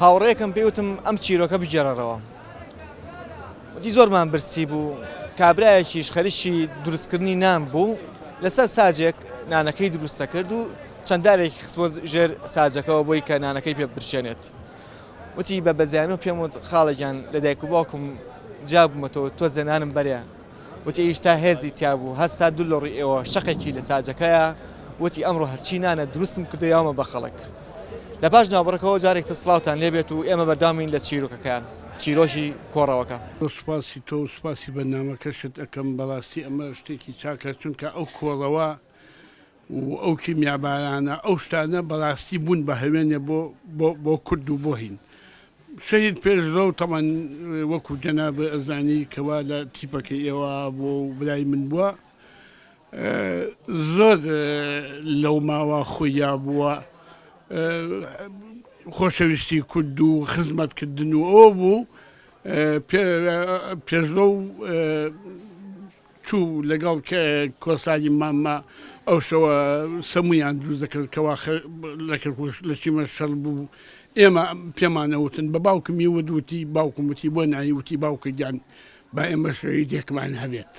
هاوڕێیەکم پێی وتم ئەم چیرۆکە بگێڕەرەوە. وتی زۆرمان برسی بوو، کابرایەکیش خەریکی دروستکردنی نان بوو، لەسەر ساجێک نانەکەی دروست دەکرد و چەند دارێکی خستبووە ژێر ساجەکەوە بۆی کە نانەکەی پێ برشێنێت. وتی بە بەزیانەوە پێم وت خاڵە گیان لە دایک و باوکم جیا بوومەتەوە تۆزێ نانم بەرێ. وتی ئیش تا هێزی تیا بوو هەستا دوو لەڕووی ئێوە شەقێکی لە ساجەکەیا وتی ئەمڕۆ هەرچی نانە دروستم کردو یاومە بە خەڵک. لە پاش ناوبڕەکەوە جارێک تر سڵاوتان لێ بێت و ئێمە بەردەوامین لە چیرۆکەکەیان چیرۆکی کۆڕەوەکە. زۆر سوپاسی تۆ و سوپاسی بەرنامەکەشت ئەکەم بەڕاستی ئەمە شتێکی چاکە چونکە ئەو کۆڕەوە و ئەو کیمیابارانە ئەو شتانە بەڕاستی بوون بە هەوێنێ بۆ بۆ بۆ کورد و بۆ هین شەهید پێشڕەو تەبعەن وەکو جەنابت ئەزانی کەوا لە تیپەکەی ئێوە بووە و برای من بووە زۆر لەو ماوە خویا بووە خۆشەویستی کورد و خزمەتکردن و ئەوە بوو پێشڕەو چوو لەگەڵ کۆساری ماممە ئەو شەوە سەموویان دروست دەکرد کەوا لە کەرکوک لە چیمە شەڕ بوو ئێمە پێمانەوتن بە باوکمی وت وتی باوکم وتی بۆ نایی وتی باوکە گیان با ئێمە شەهیدێکمان هەبێت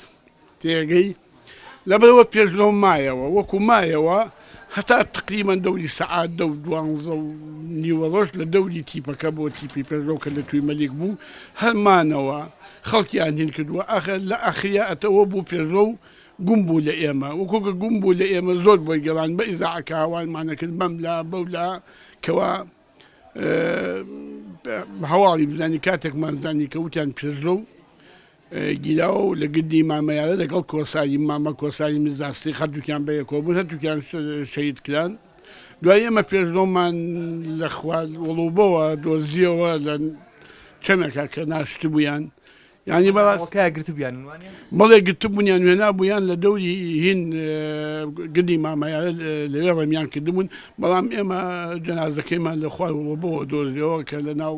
تێگەی لەبەرەوە پێشرەو مایەوە وەکو مایەوە هەتا تقریبەن دەوری سەعات دە و دوانزە و نیوەڕۆژ لە دەوری تیپەکە بۆ تیپی پێشرەو کە لە توی مەلیک بوو هەر مانەوە خەڵکیان هین کردووە ئاخر لە ئاخریا ئەتەوە بوو پێشرەو گوم بوو لە ئێمە وەکو کە گوم بوو لە ئێمە زۆر بۆی گەڕان بە ئیزاعەکە هاوارمانە کرد بەم لا بەو لا کەوا هەواڵی بزانی کاتێکمان زانی کە وتیان پێشرەو گیراوە و لە گردی مامەیارە لەگەڵ کۆساری مامە کۆساری میرزا سدیق هەردووکیان بەیەکەوە بوون هەردووکیان شەهید کران دوای ئێمە پێشڕەومان لە خوار وڵوبەوە دۆزیەوە لە چەمێکا کە ناشتبوویان یانی بەڕاست کە گرتبوویان وانە؟ بەڵێ گرتبوونیان وێنابوویان لە دەوری هین گردی مامەیارە لەوێ ڕەمیان کردبوون بەڵام ئێمە جەنازەکەیمان لە خوار وڵوبەوە دۆزیەوە کە لە ناو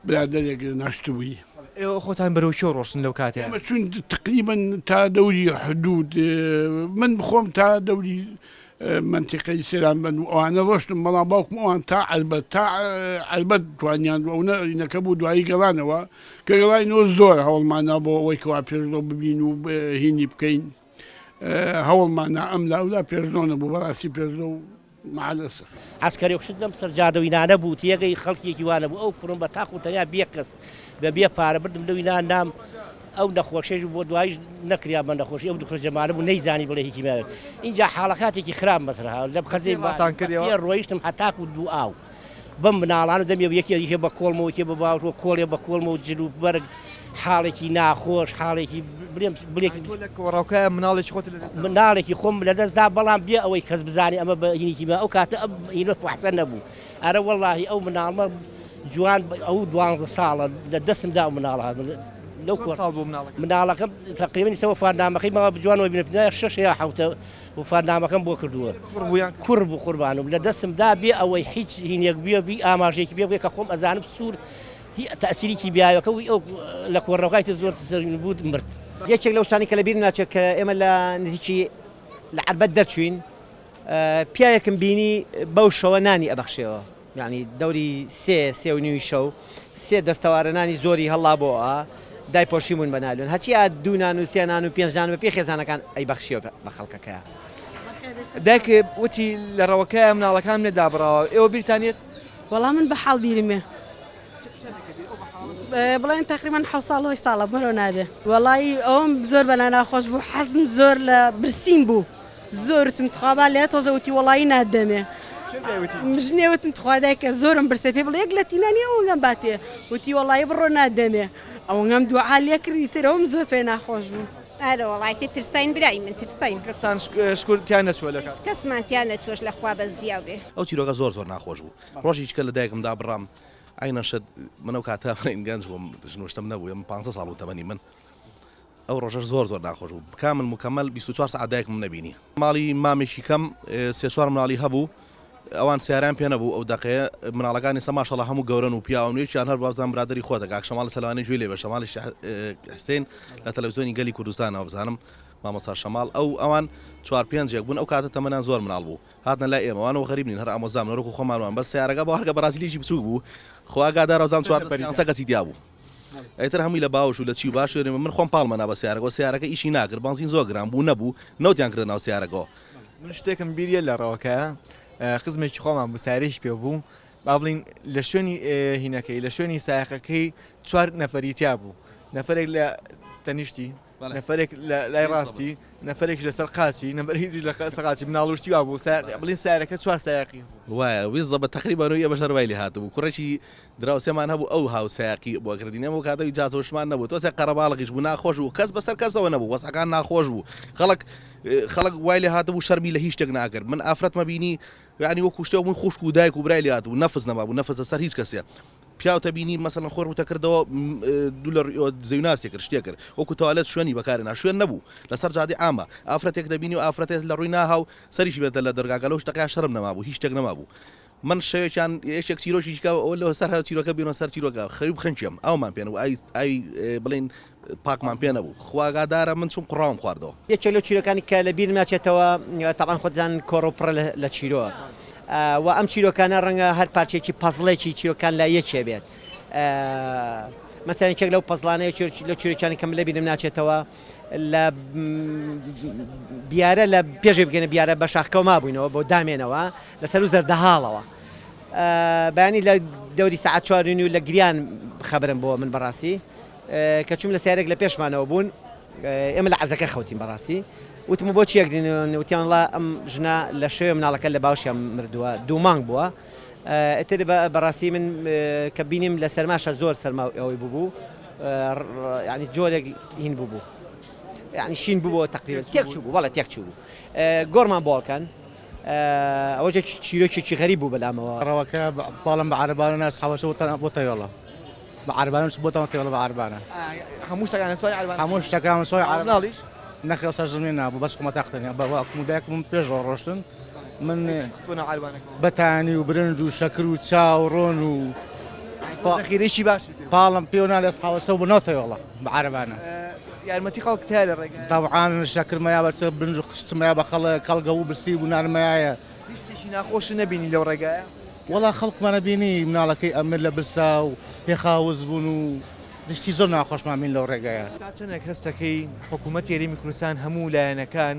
برادەرێک ناشتبووی. ئێوە خۆتان بەرەو کوێ ڕۆشتن لەو کاتەیا؟ ئێمە چووین تەقریبەن تا دەوری حدوود من خۆم تا دەوری مەنتیقەی سێرانبەند و ئەوانە ڕۆشتم بەڵام باوکم ئەوان تا عەربەت تا عەربەت توانیان ئەو نەکە بوو دوایی گەڕانەوە کە گەڕاینەوە زۆر هەوڵماننا بۆ ئەوەی کەوا پێشڕەو ببین و هینی بکەین هەوڵماننا ئەم لاولا پێشڕەو نەبوو بەڕاستی پێشڕەو مع الاسف. عەسکەرێ و شت لەم سەر جادە و ئینانە بوو تێگەی خەڵکیەکی وا نەبوو ئەو کوڕم بە تاق و تەنیا بێ کەس بە بێ پارە بردم لەو ئینا نام ئەو نەخۆشیش بۆ دواییش نەکریا بە نەخۆشی ئەو دکتۆر جەمالە بوو نەیزانی بڵێ هیچی ماوێت ئینجا حاڵەکاتێکی خراپ مەسرە لە خەزێ ماتان کردەوە پێ ڕۆیشتم هەتاکو دوو ئاو بەم مناڵانە دەمی یەکێ یەکێ بە کۆڵمەوە یەکێ بە باوەشەوە کۆڵێ بە کۆڵمەوە جل و بەرگ حاڵێکی ناخۆش حاڵێکی بلێم بلێک تۆ لە کۆڕەوکە مناڵێکی خۆت لە دەست دا. مناڵێکی خۆم لە دەست دا بەڵام بێ ئەوەی کەس بزانێ ئەمە بە هینێکی مە ئەو کاتە ئەم هینە فەحسە نەبوو ئەرە وەڵاهی ئەو مناڵمە جوان ئەو دوانزە ساڵە لە دەستم دا ئەو مناڵە هات لەو چەند ساڵ بوو مناڵەکە؟ مناڵەکەم تەقریبەن ئیستا وەفاتنامەکەی ماوە جوان وەبینە شەش یا حەوتە وەفاتنامەکەم بۆ کردووە. کوڕ بوو یان کچ؟ کوڕ بوو قوربانم لە دەستم دا بێ ئەوەی هیچ هینێک بێ بی ئاماژەیەکی پێ بکەی کە خۆم ئەزانم سوور هی تەئسیریکی بیاوەکە وی ئەو لە کۆڕەوکای تر زۆر سەرین بوو مرد. یەکێک لەو شتانەی کە لەبیرم ناچێت کە ئێمە لە نزیکی لە عەربەت دەرچووین پیاوێکم بینی بەو شەوە نانی ئەبەخشێەوە یانی دەوری سێ سێ و نیوی شەو سێ دەستەوارە نانی زۆری هەڵابۆوە دایپۆشیبوون بە نایلۆن هەچی ئا دوو نان و سێ نان و پێنج نان بە پێی خێزانەکان ئەیبەخشیەوە بە خەڵکەکەیا. دایک وتی لە ڕەوەکەیا مناڵەکانم لێ دابڕاوە ئێوە بیرتان یەت؟ وەڵا من بە حاڵ بیرم یە بڵێن تەقریبەن حەو ساڵ هەشت ساڵە بەرەو نابێ وەڵایی ئەوم زۆر بەلا ناخۆش بوو حەزم زۆر لە برسیم بوو زۆر وتم تخوا با لێ تۆزە وتی وەڵایی ناتدەمێ ژنێ وتم تخوا دایکە زۆرم برسێ پێ بڵێ یەک لەتی نانی ئەوەنگەم باتێ وتی وەڵایی بڕۆ ناتدەمێ ئەوەنگەم دوعا لێ کردی تر ئەوم زۆر پێ ناخۆش بوو. ئەرە وەڵای تێ ترساین برای من ترساین. کەستان شکور تیا نەچووە لە کات. هیچ کەسمان تیا نەچووەش لە خوا بەزیاو بێ. ئەو چیرۆکە زۆر زۆر ناخۆش بوو ڕۆژی چکە لە دایکم دابڕام عەینەن شت من ئەو کاتە گەنج بووم ژن و شتم نەبوو ئەمن پانزە ساڵ بوو تەمەنی من ئەو ڕۆژەش زۆر زۆر ناخۆش بوو کامل مکەمەل 24 سەعات دایکم نەبینی ماڵی مامێکی کەم سێ چوار مناڵی هەبوو ئەوان سیاران پێ نەبوو ئەو دەقەیە مناڵەکانی سە ماشەڵا هەموو گەورەن و پیاون و یەکیان هەر بازان برادری خۆتە کاک شەماڵ سەلوانی گوێی لێ بێ شەماڵی حسین لە تەلەڤیزیۆنی گەلی کوردستانەوە بزانم. مامۆستا شەماڵ ئەو ئەوان چوار پێنجێک بوون ئەو کاتە تەمەنیان زۆر مناڵ بوو هاتنە لای ئێمە وانەوە غەریب نین هەر ئامۆزامن وەکو خۆمان وان بەس سەیارەکە بۆ هەرکە بەرازیلیی بچووک بوو خوا ئاگادارە وزان 14 سیانزە کەسی تیا بوو ئیتر هەمووی لە باوش و لە چی و باش شوێنێ من خۆم پاڵمە نا بە سەیارەکەوە سەیارەکە ئیشی ناکرد بەنزین زۆر گران بوو نەبوو نەوتیان کردە ناو سەیارەکەوە. من شتێکم بیریە لە ڕەوەکە خزمێکی خۆمان بوو سەیارەیەکی پێ بوو با بڵین لە شوێنی هینەکەی لە شوێنی سایەقەکەی چوار نەفەری تیا بوو نەفرێک لە تەنیشتی نەفرێک لە لای ڕاستی نەفرێک لەسەر قاچی نەفرێکی لە قاچی مناڵوشتی وا بوو بڵین سارەکە چوار سایەقی وایە ویزە بە تقریبان و ئێمەش هەر وای لێ هاتبوو کوڕێکی دراوسێمان هەبوو ئەو هاو سایەقی بۆ کردین ئێمە ئەو کاتە ئیجازەوشمان نەبوو تۆزێک قەرەباڵغیش بوو ناخۆش بوو کەس بەسەر کەسەوە نەبوو وەزعەکان ناخۆش بوو خەڵک خەڵک وای لێ هاتبوو شەرمی لە هیچ شتێک ناکرد من ئافرەتمە بینی یانی وەکو شتێک بوون خوشک و دایک و برای لێ هاتبوو نەفس نەمابوو نەفس لەسەر هیچ کەسێ پیاو تەبینی مەسەلەن خۆی ڕووتە کردەوە دوو لە زەوی ناسێ کرد شتێ کرد وەکو تەوالێت شوێنی بەکارێنا شوێن نەبوو لەسەر جادەی عامە ئافرەتێک دەبینی و ئافرەتێک لە ڕووی ناها و سەریشی بێتە لە دەرگاکە لەو شتەکەیا شەرم نەمابوو هیچ شتێک نەمابوو من شەوێکیان یەکێک چیرۆکی کە ئەوە لەوە سەر هەر چیرۆکە بینەوە سەر چیرۆکە خەریب خنکێم ئاومان پێ نەبوو ئاوی ئاوی بڵێین پاکمان پێ نەبوو خوا ئاگادارە من چووم قوڕاوم خواردەوە. یەکێک لەو چیرۆکانی کە لە بیرم ناچێتەوە تەبعەن خۆتزان کۆڕەو پڕە لە چیرۆک و ئەم چیرۆکانە ڕەنگە هەر پارچەیەکی پەزڵێکی چیرۆکان لای یەکێ بێت مەسەلەن یەکێک لەو پەزڵانە لەو چیرۆکانی کە من لە بیرم ناچێتەوە لە بیارە لە پێشێ بگەنە بیارە بە شاخکەوە مابووینەوە بۆ دامێنەوە لەسەر و زەردەهاڵەوە بەیانی لە دەوری سەعات چوار و نیو لە گریان خەبرم بۆ من بەڕاستی کە چووم لە سیارێک لە پێشمانەوە بوون ئێمە لە عەرزەکە خەوتین بەڕاستی وتم بۆ چیەک دین وتیان وڵا ئەم ژنە لە شەوێ مناڵەکە لە باوشیان مردووە دوو مانگ بووە ئیتر بەڕاستی من کە بینیم لە سەرماشە زۆر سەرما ئەوەی ببوو ینی جۆرێک هین ببوو یعنی شین ببووە تقریبا تێک چوو بوو بەڵێ تێک چوو بوو گۆڕمان بۆڵکەن ئەوە چیرۆکێکی غەریب بوو بەلامەوە. ڕەوەکە پاڵم بە عەرەبانە ناس حەوەشە بۆ تەوێڵە بە عەربانە بۆ تەوێڵە بە عەربانە هەموو شتەکان سواری عەربانە هەموو شتەکان سواری عەربانە مناڵیش نەخێر سەر زمین نابوو بەس خۆمە تاقتەنیا بە باوکم و دایکم پێش ڕۆشتن من بەتانی و برنج و شەکر و چا و ڕۆن و زەخیرەیەکی باشی پێ پاڵم پێوە نا لە حەوەسە بۆ ناو تەوێڵە بە عەرەبانە یارمەتی خەڵک تیا لە ڕێگا تەبعان شەکرمەیا بە چ برنج و خشتمەیا بە خەڵک خەڵک هەبوو برسی بوو نانمەیایە هیچ شتێکی ناخۆشت نەبینی لەو ڕێگایە؟ وەڵا خەڵکمانە بینی مناڵەکەی ئەمر لە برسا و پێخاوس بوون و شتی زۆر ناخۆشمان بین لەو ڕێگایە. تا چەندێک هەست دەکەی حکوومەتی هەرێمی کوردستان هەموو لایەنەکان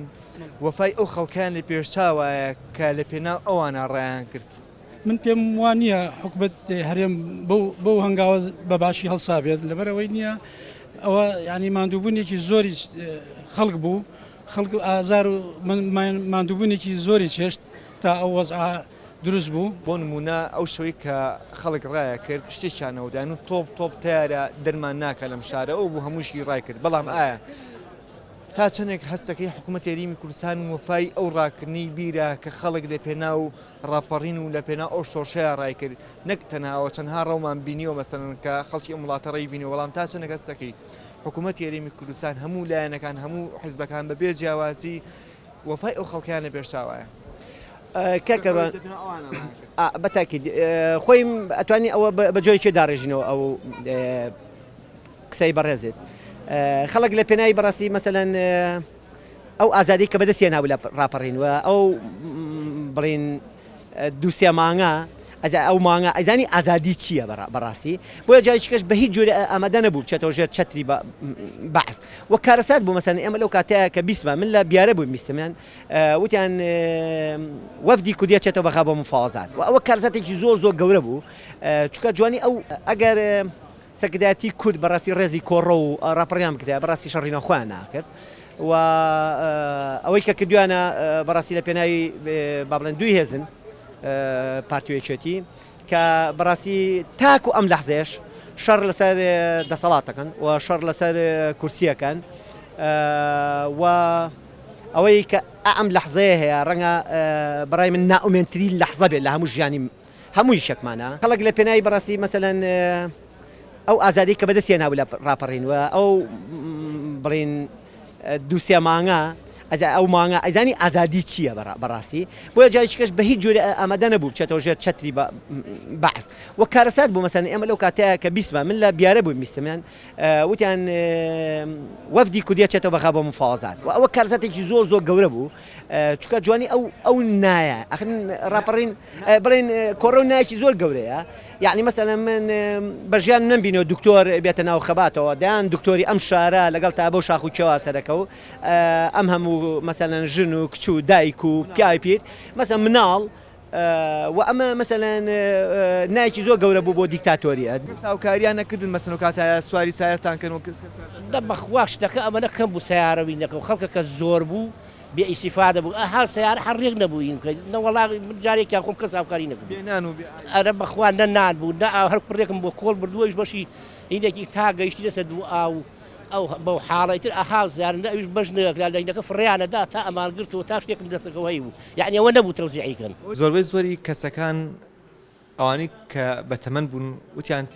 وەفای ئەو خەڵکەیان لە پێشچاوایە کە لە پێناو ئەوانە ڕایان کرد؟ من پێم وا نییە حکومەت هەرێم بەو هەنگاوە بە باشی هەڵسابێت لەبەرئەوەی نییە ئەوە ینی ماندووبوونێکی زۆری خەڵک بوو خەڵک ئازار و ماندووبوونێکی زۆری چێشت تا ئەو وەزعە دروست بوو. بۆ نموونە ئەو شەوەی کە خەڵک ڕایە کرد شتێکیان نەودان و تۆپ تۆپ تەیارە دەرمان ناکا لەم شارە ئەو بوو هەمووشی ڕای کرد بەڵام ئایا تا چەندێک هەستەکەی حکوومەتی هەرێمی کوردستان وەفای ئەو ڕاکردنەی بیرە کە خەڵک لە پێناو ڕاپەڕین و لە پێناو ئەو شۆڕشەیا ڕای کرد نەک تەنها ئەوە چەندها ڕەومان بینیوە مەسەلەن کە خەڵکی ئەم وڵاتە ڕێی بینیوە بەڵام تا چەندێک هەستەکەی حکوومەتی هەرێمی کوردستان هەموو لایەنەکان هەموو حیزبەکان بە بێ جیاوازی وەفای ئەو خەڵکەیان لە پێشچاوایە. کاک کاروان بە تاکید خۆی ئەتوانی ئەوە بە جۆرێکی داڕێژینەوە ئەو قسەی بەڕێزت خەڵک لە پێناوی بەڕاستی مەسەلەن ئەو ئازادی کە بەدەستیان نابوو لە ڕاپەڕین و ئەو بڵین دووسێ مانگە ئەو مانگە ئەزانی ئازادی چییە بەڕاستی بۆیە جاریکەش بە هیچ جۆرە ئامادە نەبوو بچێتەوە ژێر چەتری بەعس وە کارەسات بوو مەسەن ئێمە لەو کاتەیە کە بیستمان من لە بیارە بووم بیستمیان وتیان وەفدی کوردیە چێتەوە بەغا بۆ مفاوەزات و ئەوە کارەساتێکی زۆر زۆر گەورە بوو چونکە جوانی ئەو ئەگەر سەرکردایەتی کورد بەڕاستی ڕێزی کۆڕە و ڕاپەڕیان بکرایە بەڕاستی شەڕی ناوخۆیان ناکرد و ئەوەی کە کردویانە بەڕاستی لە پێناوی با بڵێن دووی هێزن پارتی و یەکێتی کە بەڕاستی تاکو ئەم لەحزەیەش شەڕ لەسەر دەسەڵات دەکەن و شەڕ لەسەر کورسیەکەن و ئەوەی کە ئەم لەحزەیە هەیە ڕەنگە بەڕای من نائومێنترین لەحزە بێت لە هەموو ژیانی هەموو یشەکمانە خەڵک لە پێناوی بەڕاستی مەسەلەن ئەو ئازادی کە بەدەستیان نابوو لە ڕاپەڕین و ئەو بڵین دووسێ مانگە. ئەزا ئەو مانگا ئەیزانی ئازادی چییە بەڕاستی بۆیە جارێکی کەش بە هیچ جۆرێ ئامادە نەبوو بچێتەوە ژێر چەتری بەعس وە کارەسات بوو مەسەن ئێمە لەو کاتەیە کە بیستمان من لە بیارە بووم بیستمیان وتیان وەفدی کوردیە چێتەوە بەغا بۆ مفاوەزات و ئەوە کارەساتێکی زۆر زۆر گەورە بوو چونکە جوانی ئەو ئەو نایە ئەخن ڕاپەڕین بڵێن کۆڕەو نایەکی زۆر گەورەیە یعنی مەسەلەن من بە ژیان نەمبینەوە دکتۆر بێتە ناو خەباتەوە دەیان دکتۆری ئەم شارە لەگەڵ تا بەو شاخ و کێوە سەرەکە و ئەم هەموو مەسەلەن ژن و کچ و دایک و پیاوی پیر مەسەلەن مناڵ و ئەمە مەسەلەن نایەکی زۆر گەورە بوو بۆ دیکتاتۆریەت. کەس هاوکاریان نەکردن مەسەلەن ئەو کاتایە سواری سایەرتان کەن و کەس نە بەخوا شتەکە ئەمەنە کەم بوو سەیارە وینەکە و خەڵکەکە زۆر بوو بێ ئیسیفادە بوو ئەها سەیارە هەر ڕێک نەبوو این بکەین نەوەڵا من جارێکیان خۆم کەس هاوکاری نەکردم بێ نان و بێ ئاوی. ئەرە بەخوا نە نان بوو نە ئاو هەر کوڕێکم بۆ کۆڵ بردووە ئەویش بەشی هینێکی تا گەیشتینە سەر دوو ئاو ئەو بەو حاڵە ئیتر ئەها زیان نە ئەویش بەش نەکرا لەینەکە فڕێیانە دا تا ئەمان گرتەوە تا شتێکم دەستەکەوە هەیبوو یەعنی ئەوە نەبوو تەوزیعی کەن. زۆربەی زۆری کەسەکان ئەوانەی کە بەتەمەن بوون وتیان.